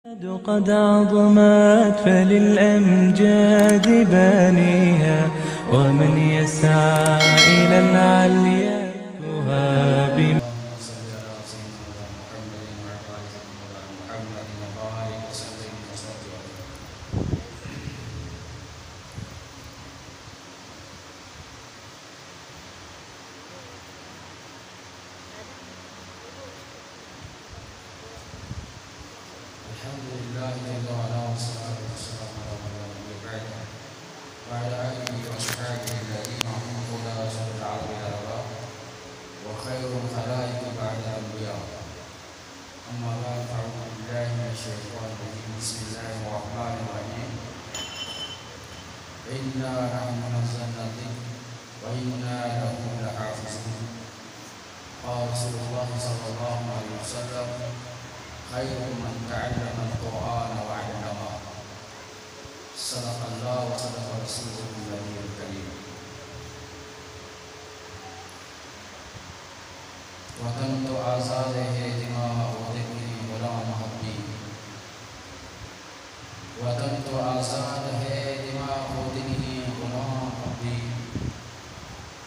قد عظمت فللأمجاد بانيها، ومن يسعى إلى العليا يهاب. الحمد لله جل وعلا، والصلاة والسلام على من لا نبي بعده، وعلى آله وأصحابه الذين هم هدى سبل العرب العرباء، وخير الخلائق بعد الأنبياء. أما بعد، فأعوذ بالله من الشيطان الرجيم. بسم الله الرحمن الرحيم. إنا نحن نزلنا الذكر وإنا له لحافظون. قال رسول الله صلى الله عليه وسلم: خيركم من تعلم القرآن وعلمه. صدق الله وصدق رسوله النبي الكريم. وطن تو آزاد ہے، دماغ اودگیں غلام حبی. وطن تو آزاد ہے، دماغ اودگیں غلام حبی.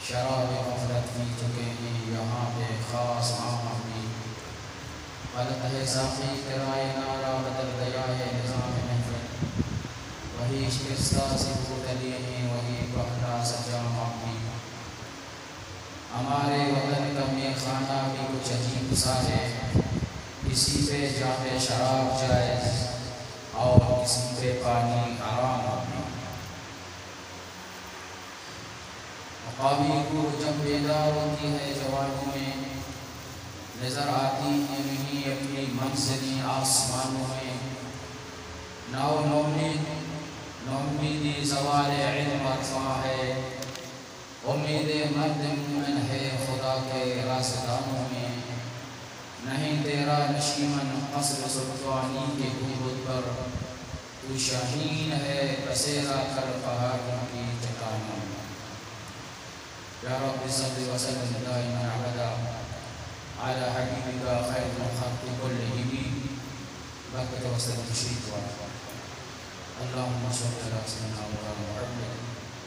شراب غفلت پی چکے ہیں یہاں پہ خاص عام حبی. غلط ہے ساقی ترا یہ نعرہ، بدل گیا ہے نظام محفل. وہی شکستہ سی بوتلیں ہیں، وہی پہلا سجام حبی. ہمارے وطن کا میخانہ بھی کچھ عجیب سا ہے، کسی پہ جام شراب جائز اور کسی پہ پانی حرام حبی. مقامی روح جب بیدار ہوتی ہے جوانوں میں، نظر آتی ہیں نہیں اپنی منزلیں آسمانوں میں. ناؤ نومید، نومیدی زوال علم عرفاں ہے. امید مرد مومن ہے خدا کے رازدانوں میں، نہیں تیرا نشیمن قصر سلطانی کے گنبد پر، تو شاہین ہے بسیرا کر پہاڑوں کی چٹانوں میں. یا رب صل وسلم دائما ابدا على حبيبك خير الخلق كلهم. برکت واسطہ درود شریف وار. اللهم صل على سيدنا مولانا محمد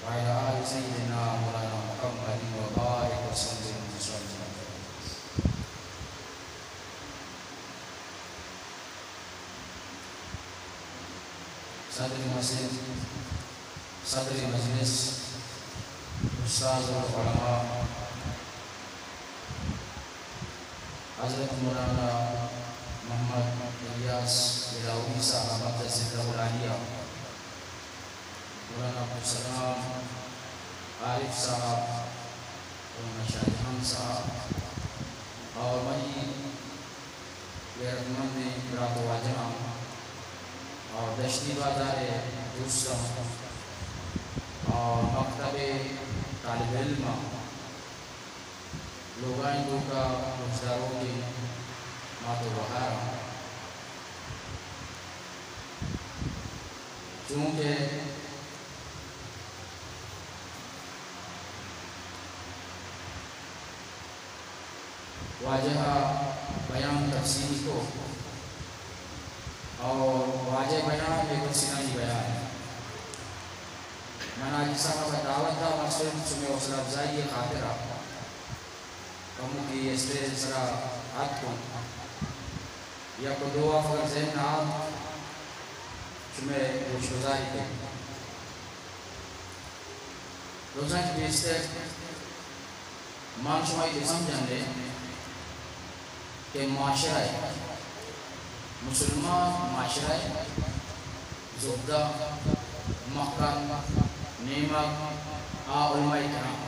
وعلى آل سيدنا مولانا محمد وبارك وسلم وسلم. صدر مسجد، صدر مجلس، استاذ العلماء، حضرت مولانا محمد الیاس بلاوی صاحب مقدس سرہ العالیہ، مولانا عبدالسلام عارف صاحب، مولانا شاہ جہان صاحب اور منی غیرت مندیں برات واجہاں اور دشتی بازار دوستاں اور مکتب طالب علماں، لوگانی توکا گوشداروکیں مات و گوہاراں، چونکہ واجہ ء بیان تفصیلی کو اور واجہ بیان بے تفصیلانی بیان. من حاجی صاحب ء دعوت دا مخصوص شمئے حوصلہ افزائی ء خاطر ء کموکی اسٹیج سرا اتکوں. یک و دو وقت اگر ذہن ء آت شمئے گوش گزاری کن. روزانک بیستے ما شما اے سمجھندے کہ معاشرہ ء، مسلمان معاشرہ ء زبدہ، مکن، نیمگ آ علماء کرام.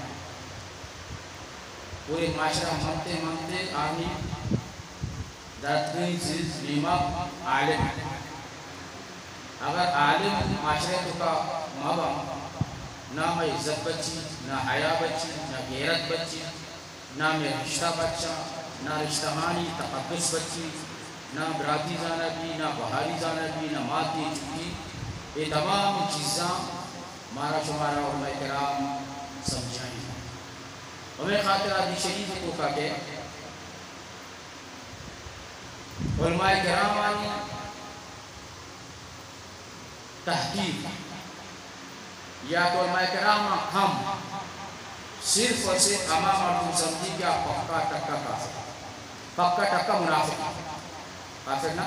پورے معاشرہ منتے منتے آنی داتگیں چیز نیمگ عالم. اگر عالم معاشرہ توکا مباں، نہ مئے عزت بچی، نہ حیا بچی، نہ غیرت بچی، نہ مئے رشتہ بچاں، نہ رشتہانی تقدس بچی، نہ براتی زانگ بی، نہ گوہاری زانگ بی، نہ ماتی چکی. اے تمام چیزاں مارا شمارا علماء کرام سمجھائیں. ہمے خاطر حدیث شریف توکا کہ علماء کرامانی تحقیر یا کہ علماء کرام کم، صرف اور صرف ہما مردم سمجھی کہ آ پکا ٹکا کافر، پکا ٹکا منافق، کافر نہ،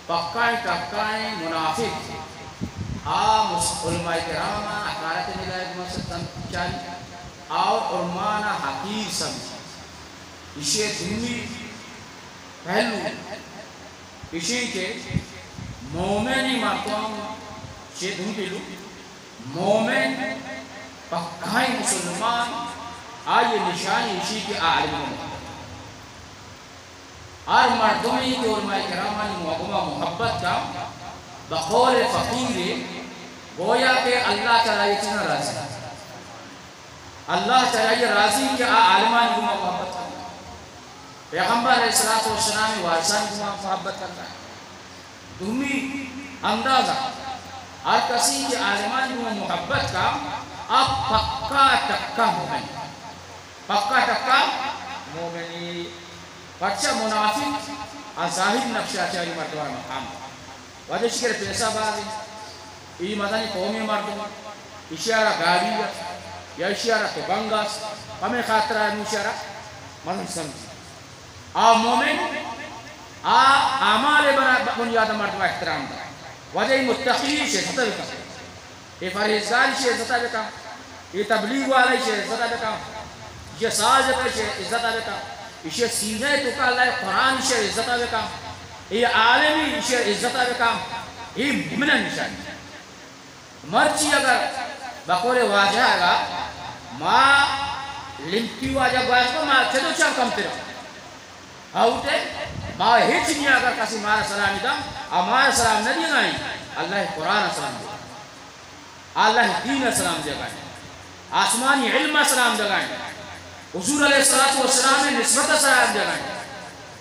پکائیں ٹکائیں منافق۔ آ مس-، علماء کرام حقارت نگاہ گما ستم چاری، آ علماء حقیر سمجھی۔ ایشی دومی پہلو ایشی کہ مومنی مردم چے دو پہلو، مومن پکائیں مسلمان، آئی نشانی ایشی کہ عالم۔ ہر مردمی کہ علماء کرامانی محبت کا، بقول فقیر، گویا کہ اللہ تعالی چنا راضی۔ اللہ تعالی یہ راضی کہ آ عالمانی گما محبت کرتا۔ پیغمبر علیہ الصلوۃ والسلام وارثانی گما محبت کرتا۔ دومی اندازہ، ہر کسی کہ عالمانی گما محبت کا، آ پکا ٹکا مومن، پکا ٹکا مومنی۔ پرچہ منافق آ ظاہری نقشہ چاری مردمان مقام۔ وجہ شکر پیسہ بازی، ای مزنی قومی مردم، اشیارا گاڑی است، یا اشیارا تبنگ است، ہمیں خاطر ہے اشیارا مزن سمجھی۔ آ مومن، آ اعمال بنا بنیاد مردم احترام دا۔ وجہ متقی شے ستر کم۔ اے پرہیزگار ایشی عزت ء بکن، اے تبلیغ والا ایشی عزت ء بکن، ایشی ساز ء ایشی عزت ء بکن، ایشی سینہ ء توکا اللہ ء قرآن ایشی عزت ء بکن، اے عالمی ایشی عزت ء بکن، اے مومن نشانی۔ مرچی اگر بقول واجہ اگا ما لمپی واجہ گواز کو ما چدو چم کم تیرا۔ ہاوتے ما ہچ نیا اگر کسی مارا سلام دم، آ مارا سلام نہ دیگائیں، اللہ قرآن سلام دے۔ اللہ دین ء سلام دیگائیں، آسمانی علم ء سلام دیگائیں، حضور علیہ الصلوۃ والسلام ء نسبت ء سلام دیگائیں،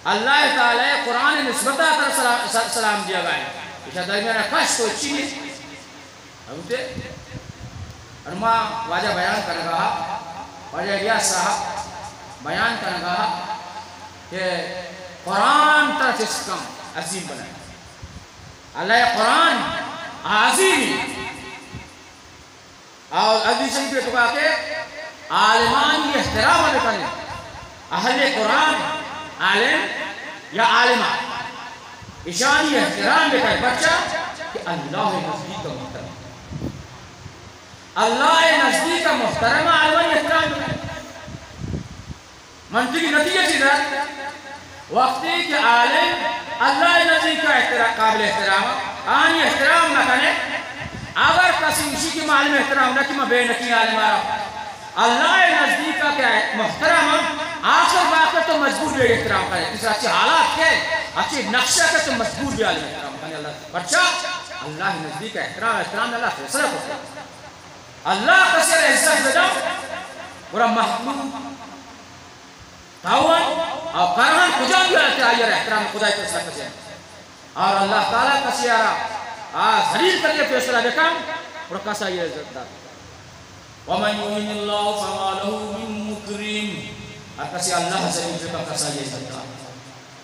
اللہ تعالی ء قرآن ء نسبت ء تر سلام، س-، سلام دیگائیں۔ ایشا درمیان ء کش تو چی نہیں؟ حضرت انما واجہ بیان کنگا، واجہ الیاس صاحب بیان کنگا کہ قرآن تر چست کم عظیم بنائیں۔ اللہ قرآن عظیم۔ اور حدیث شریف تو کہ عالمانی احترام بکنے۔ اہل قرآن عالم یا عالمہ، اشانی احترام بکنے۔ بچہ کہ اللہ نزدیک محترم۔ اللہ نزدیک محترم عالمانی احترام بکنے۔ منطقی نتیجہ چی دار؟ وقتی کہ عالم اللہ نزدیک احترام، قابل احترام، آنی احترام نہ کنے، اگر کسی اسی کی عالم احترام نہ کہ میں بے نکی عالم آرا، اللہ نزدیک کہ محترم، آخر بات تو مجبور بے احترام کرے۔ اس اچھے حالات کے، اچھے نقشہ کے تو مجبور بے عالم احترام کرے۔ اللہ، پرچا؟ اللہ نزدیک احترام، احترام اللہ فیصلہ کرتا۔ اللہ کسی عزت بدم، گڑا محمود تاوان او قرآن کجام یارتے آئی را احترام خدای ترسا کجا۔ اور اللہ تعالی کسی آرا آ ذلیل کر کے فیصلہ بکم، اور کسا یہ عزت دار۔ ومن يهن الله فما له من مكرم۔ ہر کسی اللہ ذلیل بکا کسا یہ عزت دار۔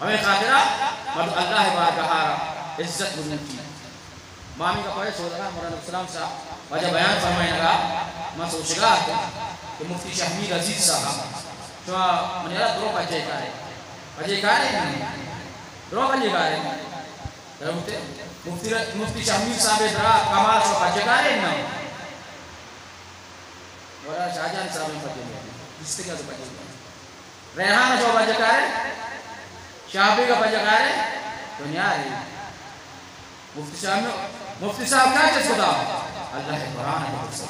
ہمیں خاطرہ مردم اللہ بارگاہ را عزت بلوٹی۔ مامی کا پڑے سوچ رہا مولانا عبدالسلام صاحب واجہ بیان فرمائے لگا، میں سوچ رہا تھا کہ مفتی شہمیر عزیز صاحب، شما من یارا درو پجے کارے، پجے کارے نہیں، درو پجے کارے۔ درو تے مفتی ر-، مفتی شہمیر صاحب درا کمال شما پجے کارے نہیں۔ مولانا شاہجان صاحب نے پجے نہیں، اس سے کیا تو پجے نہیں۔ ریحان شما پجے کارے، شاہ بیگ پجے کارے، دنیا رہی۔ مفتی صاحب، مفتی صاحب کیا چیز خدا؟ اللہ قرآن کو سب۔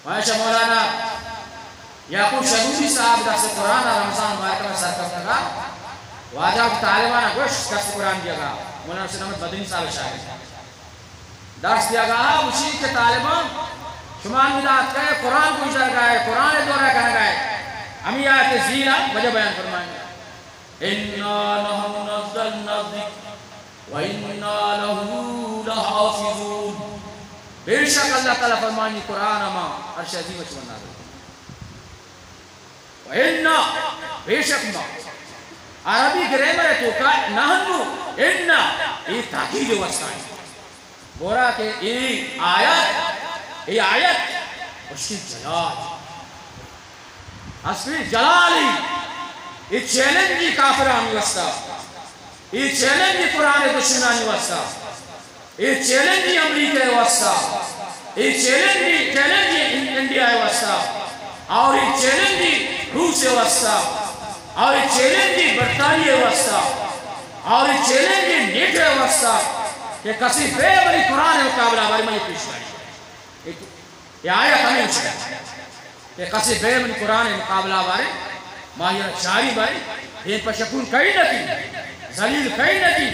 ماشاء مولانا یعقوب شنودی صاحب درس قرآن رمضان مبارک میں سرکفتگا، واجہ طالبان گوش درس قرآن دیگا، مولانا سید احمد مدنی صاحب شاگرد۔ درس دیگا ہا گوشی کہ طالبان شما ہمیں دات کئے قرآن کو اجرا گئے، قرآن دورہ کرنا گئے۔ ہمیں آیت زیرا وجہ بیان فرمائیں۔ انا نحن نزلنا الذکر وانا له لحافظون۔ بے شک اللہ تعالی فرمانی قرآن ما عرش عظیم چ بنا دے۔ وانا، بے شک ما۔ عربی گرامر توکا نحن، انا، اے تاکید واسطہ اِنت۔ گورا کہ اے آیت، اے آیت اسمِ جلال، اسمِ جلالی، اے چیلنج اِنت کافرانی واسطہ، اے چیلنج اِنت قرآن دشمنانی واسطہ، اے چیلنج اِنت امریکہ واسطہ، اے چیلنج اِنت، چیلنج اِنت انڈیا واسطہ، اور اے چیلنج اِنت روس واسطہ، اور اے چیلنج اِنت برطانیہ واسطہ، اور اے چیلنج اِنت نیٹو واسطہ کہ کسے بے منی قرآن مقابلہ بارے من پیش داری۔ اے آیت ہمے گوشگ اِنت کہ کسے بے منی قرآن مقابلہ بارے ما آئی ءَ را چاری بارے، دیم پہ شپون کئی نہ کی، ذلیل کئی نہ کی،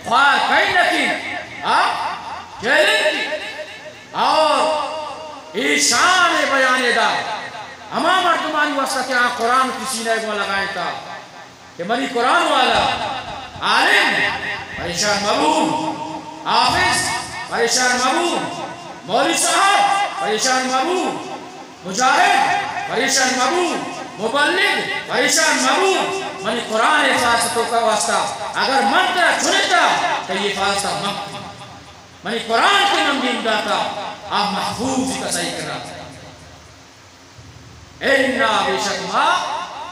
خوار کئی نہ کی، آ چیلنج اِنت۔ اور اے شان بیان اِنت ہما مردمانی واسطہ کہ آ قرآن وتی سینہ ءِ گوما لگائینتگ۔ کہ منی قرآن والا عالم پریشان مبو، حافظ پریشان مبو، مولوی صاحب پریشان مبو، مجاہد پریشان مبو، مبلغ پریشان مبو۔ منی قرآن ءِ حفاظت ءِ واسطہ اگر من ترا چنتگ تو اے حفاظت ءَ من، منی قرآن کہ من دیم داتگ آ محفوظ اِنت کسائی کرا۔ انا، بے شک ما،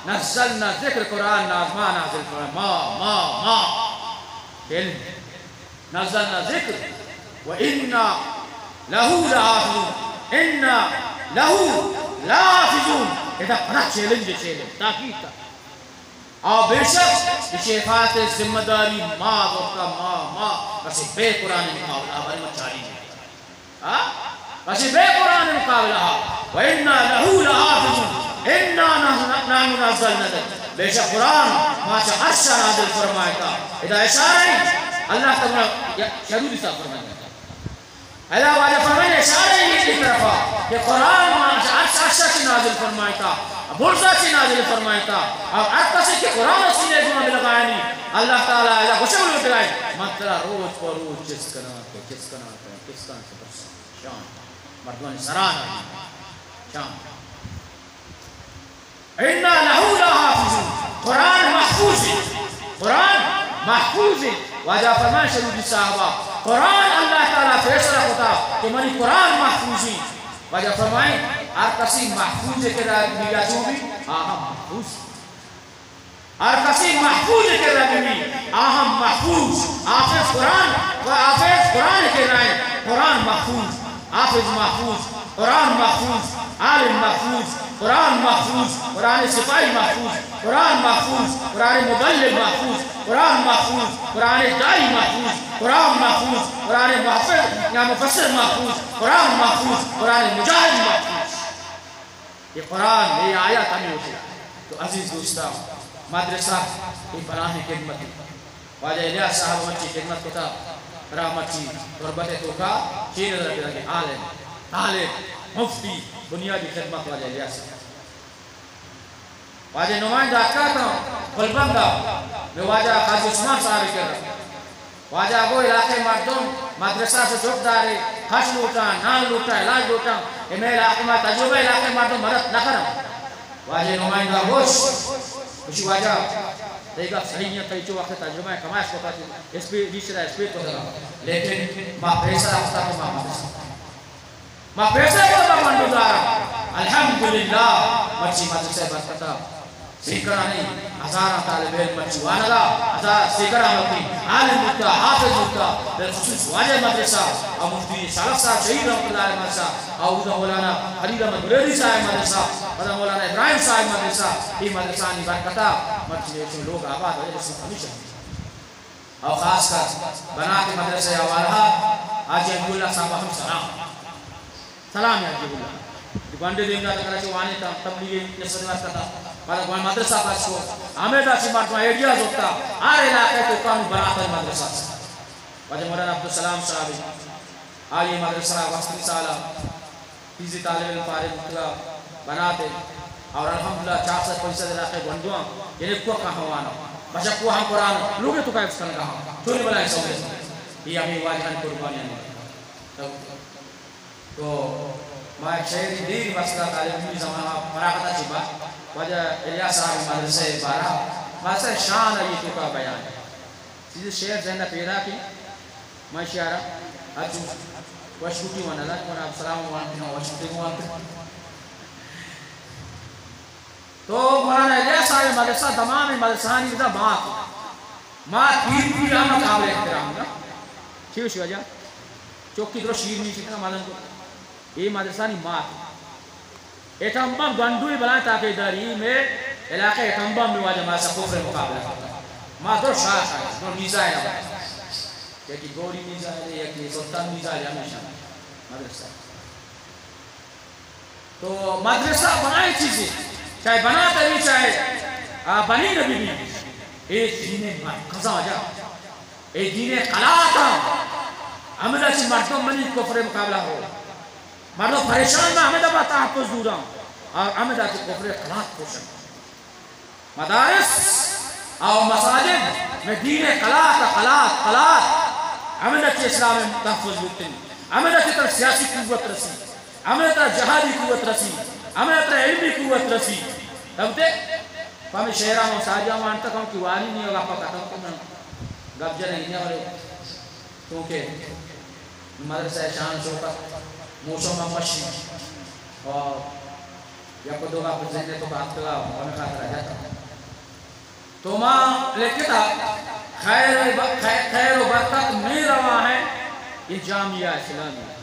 نزلنا الذکر، قرآن ناز-، ما نازل فرمائے، ما، ما، ما، علم نزلنا الذکر و انا لہ لحافظون، انا لہ لحافظون۔ ادا پدا چیلنج، چیلنج، تاکید تا۔ آ بے شک ایشی حفاظت ءِ ذمہ داری ما زرتگ، ما، ما، کسے بے قرآن مقابلہ بارے ما چاری نہ۔ ہاں؟ کسے بے قرآن مقابلہ۔ و انا لہ لحافظون۔ انا نحن، نحن نزلنا الذکر۔ بے شک قرآن ما چہ عرش ءَ نازل فرمائیتگ۔ ادا اشارہ اِنت۔ اللہ تعالی شرودی صاحب فرمائیتگ۔ ادا واجہ فرمائیتگ اشارہ اِنت اے طرفا کہ قرآن ما چہ عرش، عرش ءَ چہ نازل فرمائیتگ، برز ءَ چہ نازل فرمائیتگ۔ اور ہر کسے کہ قرآن ءَ سینہ ءِ گوما بلگائینی، اللہ تعالی ادا گوشگ لوٹگ ءَ اِنت، من ترا روچ پہ روچ چست کناں، تو چست کناں، تو چست کناں۔ شان مردمانی سرا نہ، شان۔ انا لہ لحافظون۔ قرآن محفوظ اِنت۔ قرآن محفوظ اِنت۔ واجہ فرمائیت شرودی صاحبا، قرآن، اللہ تعالی فیصلہ کتگ کہ منی قرآن محفوظ اِنت۔ واجہ فرمائیت ہر کسی محفوظ ءِ کرا بی، آ چون بی؟ آ ہم محفوظ۔ ہر کسی محفوظ ءِ کرا بہ بی، آ ہم محفوظ۔ حافظ قرآن، و حافظ قرآن ءِ کرا اِنت، قرآن محفوظ، حافظ محفوظ، قرآن محفوظ، عالم محفوظ، قرآن محفوظ، قرآن ءِ سپاہی محفوظ، قرآن محفوظ، قرآن ءِ مبلغ محفوظ، قرآن محفوظ، قرآن ءِ داعی محفوظ، قرآن محفوظ، قرآن ءِ محفظ یا مفسر محفوظ، قرآن محفوظ، قرآن ءِ مجاہد محفوظ۔ اے قرآن، اے آیات ہمے وتی۔ تو عزیز دوستاں، مدرسہ اے بلاہیں خدمتے۔ واجہ الیاس صاحب مرچی خدمت کتا، ترا مرچی غربت ءِ توکا چے نظر اتکگ؟ عالم، طالب، مفتی، بنیادی خدمت واجہ الیاس صاحب۔ واجہ نمائندہ اتکا تاں پلبند ءَ، مئے واجہ قاضی عثمان صاحب ءِ کرا۔ واجہ گو علاقہ ءِ مردم مدرسہ ءَ چک دارے، کش لوٹاں، نان لوٹاں، علاج لوٹاں، اے مئے علاقہ ءِ ما تجربہ، علاقہ ءِ مردم مدد نہ کناں۔ واجہ نمائندہ گوش، گوشی واجہ، تئی گپ صحیح نہ اِنت، تئی چو وقت تجربہ ءَ کماش کتا، اسپیڈ، ریچ را اسپیڈ کتا، لیکن ما پیسہ رکھتا کہ ما مدرسہ ما پیسہ کتا بندو دارا۔ الحمدللہ، مرچی مدرسہ برکتا سینکڑانی ہزاراں طالب علم مرچی وانگا، ہزار سینکڑا مرچی عالم بوتا، حافظ بوتا، بالخصوص واجہ مدرسہ اور مفتی سالک صاحب شہید رحمت اللہ علیہ مدرسہ، اور اودا مولانا خلیل احمد بریلوی صاحب مدرسہ، پدا مولانا ابراہیم صاحب مدرسہ، اے مدرسہ آنی برکتا مرچی ایشی لوگ آباد، وجہ سے ہمیشہ اور خاص کر بنات مدرسہ ءِ حوالہ ءَ حاجی حبیب اللہ صاحب ءَ ہم سلام۔ سلام حاجی حبیب اللہ۔ گونڈے دیم داتا کراچی وانے تا تبلیغ نسبت وقت تا۔ پدا گوان مدرسہ پاس کو۔ ہمیں دا چی مردم آئیڈیا زوتا۔ ہر علاقے تو کم بنات مدرسہ۔ واجہ مولانا عبدالسلام صاحب۔ آئی مدرسہ وقت سال فیضی طالب علم فارغ بوتگا بنات ءَ، اور الحمدللہ چار سد پنچ سد علاقہ گونڈواں، یعنی کوہ کا ہوانا، بچا کوہ ہم قرآن لوگے تو کا حفظ کنگا ہم، چوری بلائیں سمجھے۔ یہ ہمیں واجہانی قربانی ہمیں۔ تو ما ایک شعر دیر مسئلہ طالب علمی زمانہ فراغت چی با، واجہ الیاس صاحب مدرسہ بارہ، مدرسہ شان ہے یہ تو کا بیان ہے۔ چیزیں شعر ذہن ءَ پیداک اِنت، من شیارا ہر چیز وش بوٹی ون اللہ، من اب سلام وانتے ہیں، وش بوٹی وانتے ہیں۔ تو مولانا الیاس صاحب مدرسہ، تمام مدرسانی بدا مات، مات پیر بھی ہم قابل احترام نا۔ چی وش وجہ؟ چوکی درو شیر نہیں چکنا مالن کو۔ اے مدرسہ نی مات۔ اٹمبم گونڈوی بلائیں تاکہ داری میں علاقہ اٹمبم میں واجہ مدرسہ کفر مقابلہ کرتا۔ ما دو شاہ شاہ، دو میزائل ہم۔ یکی گوری میزائل، یکی سلطان میزائل ہمیشہ مدرسہ۔ تو مدرسہ بنائیں چیزیں، چاہے بنا تری، چاہے، آ، بنی نبی بھی۔ اے دین مرکزا جا۔ اے دین قلات ہم۔ ہمدا چی مردم منی کفر مقابلہ ہو۔ مردم پریشان نہ، ہمدا با تحفظ دوراں۔ اور ہمدا چی کفر قلات پوشن۔ مدارس او مساجد میں دین قلات، قلات، قلات۔ ہمدا چی اسلام تحفظ بوتن۔ ہمدا چی تر سیاسی قوت رسی۔ ہمیں ترا جہادی قوت رسی، ہمیں ترا علمی قوت رسی۔ تب تے پمی شہران و ساجان وانتا کم کی واری نہیں ہوگا پا ختم کنن۔ گپ جنے نہیں ہوگا۔ کیونکہ مدرسہ شان شوکت موسم ہم وشی اور یا کو دو گپ ذہن تو بات کلا ہمیں خاطر آ جاتا۔ تو ما لکھتا، خیر و ب-، خیر، خیر و برکت میں رواں ہے یہ جامعہ اسلامیہ۔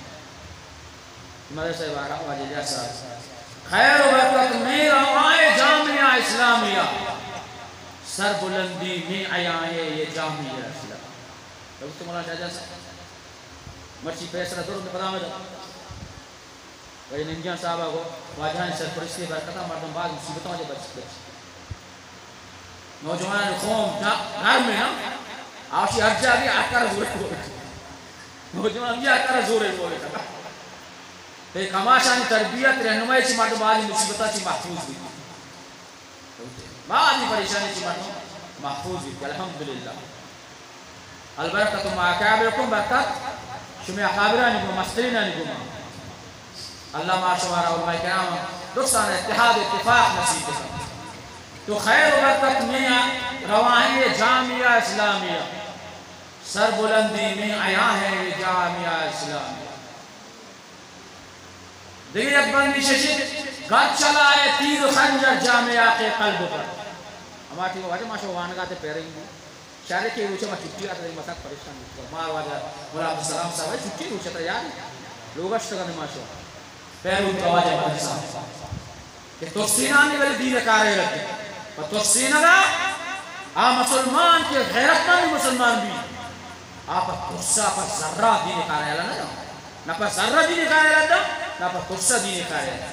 مدرسہ والا واجہ الیاس صاحب۔ خیر و برکت میں رواں ہے جامعہ اسلامیہ۔ سربلندی میں عیاں ہے یہ جامعہ اسلامیہ۔ تو مولانا شاہ جان صاحب۔ مرچی پیسرا درو میں پدا میں دا۔ و اے ننگیاں صاحب ء گوں واجہانی سرپرستی ء برکت ء مردم باز مصیبتاں واجہ بچ، بچ۔ نوجوانانی قوم جا-، گرم ء نا، آشی ہر جاگہ ہر کار زورے زورے۔ نوجوان ہم ہر کار زورے زورے۔ اے کماشانی تربیت، رہنمائی چی مردم باز مصیبتاں چی محفوظ بیت۔ باز پریشانی چی مردم محفوظ بیت، الحمدللہ۔ البرکۃ مع اکابرکم، برکت شمئے اکابرانی گوما، مسترینانی گوما۔ اللہ ما شمارا علماء کرام درستان اتحاد و اتفاق نصیب بکنت۔ تو خیر و برکت میں رواں ہے یہ جامعہ اسلامیہ، سربلندی میں عیاں ہے یہ جامعہ اسلامیہ۔ دگہ یک بندی ششی، گر چلائے تیر و خنجر جامعہ کے قلب پر۔ ہما ٹیم واجہ ما شو وانگا تے پیرنگ بو۔ شارے کے روچے ما چھٹی آتا، ما سک پریشان بو۔ ما واجہ مولا عبدالسلام صاحب چھٹی روچے تا یار۔ لوگ اشتگا ما شو۔ پیرو کا واجہ مدرسہ۔ کہ ترسینانی ولی دین کارے لگے۔ پہ ترسینگا آ مسلمان کہ غیرت مند مسلمان بی۔ آ پہ ترسا پہ ذرہ دین کارے لگا۔ نہ پہ ذرہ دین کارے لگا، نہ پہ ترسا دین کارے لگا۔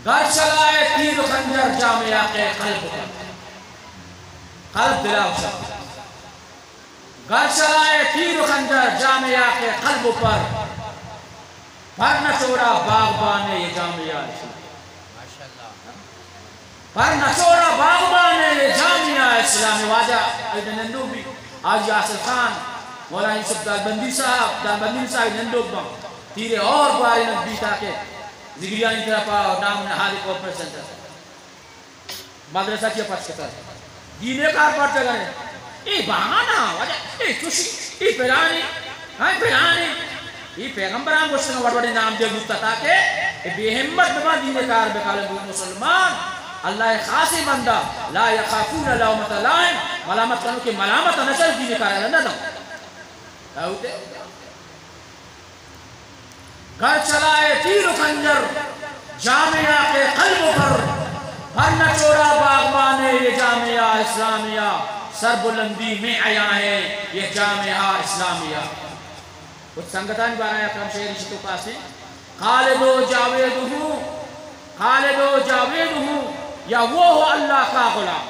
گر چلائے تیر و خنجر جامعہ کے قلب پر۔ قلب دلا اچھا۔ گر چلائے تیر و خنجر جامعہ کے قلب پر، پر نہ چھوڑا باغبان یہ جامعہ اسلام۔ پر نہ چھوڑا باغبان یہ جامعہ اسلام۔ واجہ ایدے نندو بھی، حاجی حاصل خان، مولانا یوسف دالبندی صاحب، دالبندی صاحب نندو بم۔ تیرے اور باری نبی تاکہ ذگریانی طرف آ نام نہادی کورپریٹ سینٹر۔ مدرسہ چیا پچ کتگ؟ دین ء کار پرچا کنئے؟ اے بہانہ، واجہ، اے چوشی، اے پلانی، ہاں، پلانی۔ اے پیغمبران گوشتگ وڑ وڑی نام دے بوتا تاکہ اے بے ہمت بباں دین ء کار بکالن بو مسلمان۔ اللہ ء خاصیں بندہ، لا یخافون لومۃ لائم، ملامت کنوکے ملامت نہ چل دین ء کار ء نہ داں۔ اوتے گر چلائے تیر و خنجر جامعہ کے قلب پر، پر نہ چھوڑا باغبان یہ جامعہ اسلامیہ، سربلندی میں عیاں ہے یہ جامعہ اسلامیہ۔ کچھ سنگتانی بارہ ء کم شعر شتو پاسی۔ خالد و جاوید ہوں، خالد و جاوید ہوں یا وہ ہو اللہ کا غلام۔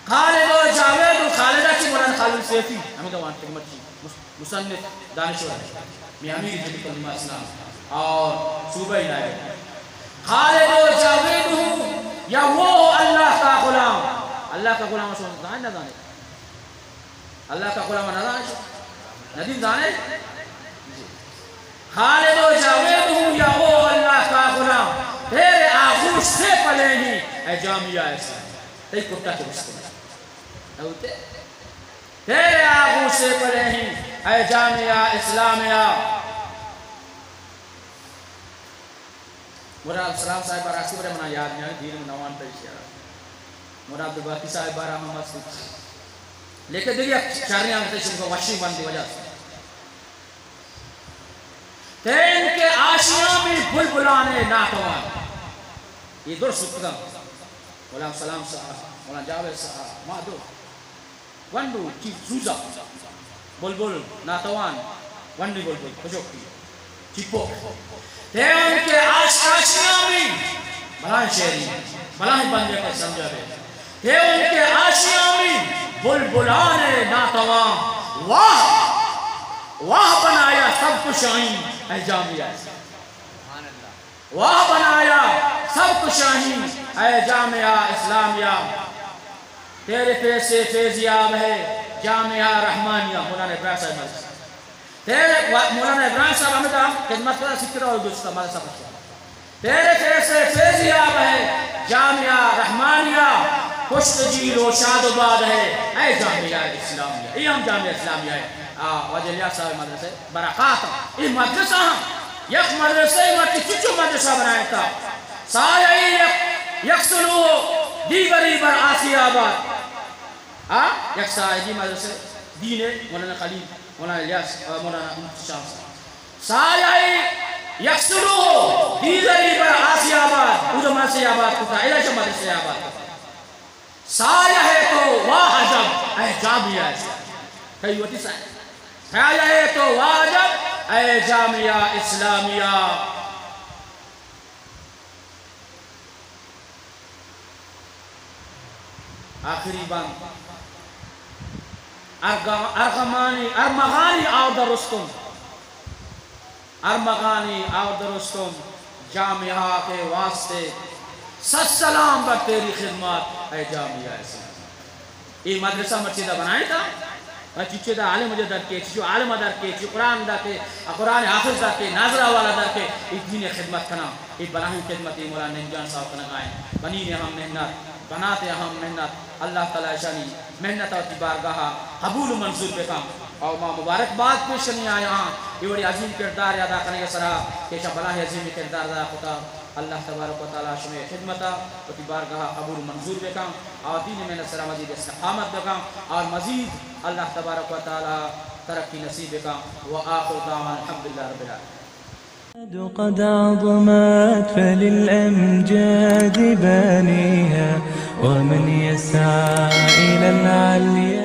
خالد و جاوید و خالد ء چی مولانا خالد سیفی، ہمیں دوان تک مرچی مص-، مصنف دانشور ہے۔ میں امیر جمعیت علماء اسلام اور صوبہ نائب۔ خالد و جاوید ہوں یا وہ اللہ کا غلام۔ اللہ کا غلام شو زانے نہ زانے؟ اللہ کا غلام نہ زانے؟ ندیم زانے؟ خالد و جاوید ہوں یا وہ اللہ کا غلام، تیرے آغوش سے پلے نہیں اے جامعہ اسلام۔ تئی کٹا کے بستے۔ اوتے؟ تیرے آغوش سے پڑھے ہیں، اے جامعہ اسلامیہ۔ مراد سلام صاحب راستی بڑے منا یاد نہیں، دیر میں نوان پیش کیا۔ مراد عبدالباقی صاحب بارہ ہم است۔ لیکن دیکھیے، چارنے آتے شروع کا وشی بند دی وجہ سے۔ تین کے آشیاں بھی بلبلان ناتوان۔ یہ درست اتکا۔ مولانا سلام صاحب، مولانا جاوید صاحب، ما دو۔ ونڈو چی سوزا۔ بلبل ناتوان، ونڈی بلبل، پجوکی۔ چپو۔ تیون کے آش آشیاں بھی بلائیں شعری، بلائیں بندے پر سمجھا دے۔ تیون کے آشیاں بھی بلبلان ناتوان۔ واہ، واہ بنایا سب کچھ آئیں، اے جامعہ۔ واہ بنایا سب کچھ آئیں، اے جامعہ اسلامیہ۔ تیرے فیض سے فیض یاب ہے جامعہ رحمانیہ، مولانا ابراہیم صاحب مدرسہ۔ تیرے و-، مولانا ابراہیم صاحب ہمیں تو خدمت کرا سکھ رہا اور دوست کا مدرسہ بچہ۔ تیرے فیض سے فیض یاب ہے جامعہ رحمانیہ، پشت جیل و شاد و باد ہے، اے جامعہ اسلامیہ۔ یہ ہم جامعہ اسلامیہ ہے۔ آ، واجہ الیاس صاحب مدرسہ برکات۔ یہ مدرسہ ہم یک مدرسہ مرچی چچو مدرسہ بنائے تا۔ سایہ یک، یک سلو دیگری بر آسی آباد۔ آ، یک سایہ دی مدرسہ دین مولانا خلیل، مولانا الیاس، آ، مولانا شام صاحب۔ سایہ یک سلو دیگری بر آسی آباد، اود مدرسہ آباد کتا، ادا چہ مدرسہ آباد کتا۔ سایہ تو واہ عجب، اے جامعہ اسلامیہ۔ کئی وتی سایہ۔ سایہ تو واہ عجب، اے جامعہ اسلامیہ۔ آخری بند۔ ارغ-، ارغمانی، ارمغانی آورد رستم۔ ارمغانی آورد رستم، جامعہ کے واسطے صد سلام بر تیری خدمات، اے جامعہ اسلام۔ اے مدرسہ مرچی دا بنائیں تا، چچے دا عالم جو در کے، چچو عالم در کے، چچو قرآن در کے، قرآن حافظ در کے، ناظرہ والا در کے، اے دین خدمت کنا، اے بلاہیں خدمت اے مولانا نعیم جان صاحب کنگا ایں۔ بنی نے ہم محنت، بنات ء ہم محنت، اللہ تعالی اشانی محنت ء وتی بارگاہ ء قبول و منظور بکن۔ او ما مبارک بات پیش کنی آیاں اے وڑی عظیم کردار ادا کنگ ء سرا کہ ایشاں بلاہیں عظیم کردار ادا کتا۔ اللہ تبارک و تعالی شمئے خدمت ء وتی بارگاہ ء قبول و منظور بکن۔ او دین محنت سرا مزید استقامت بکن اور مزید اللہ تبارک و تعالی ترقی نصیب بکن۔ و آخر دعوانا الحمدللہ رب العالمین۔ قد عظمت فللأمجاد بانيها، ومن يسعى إلى العلي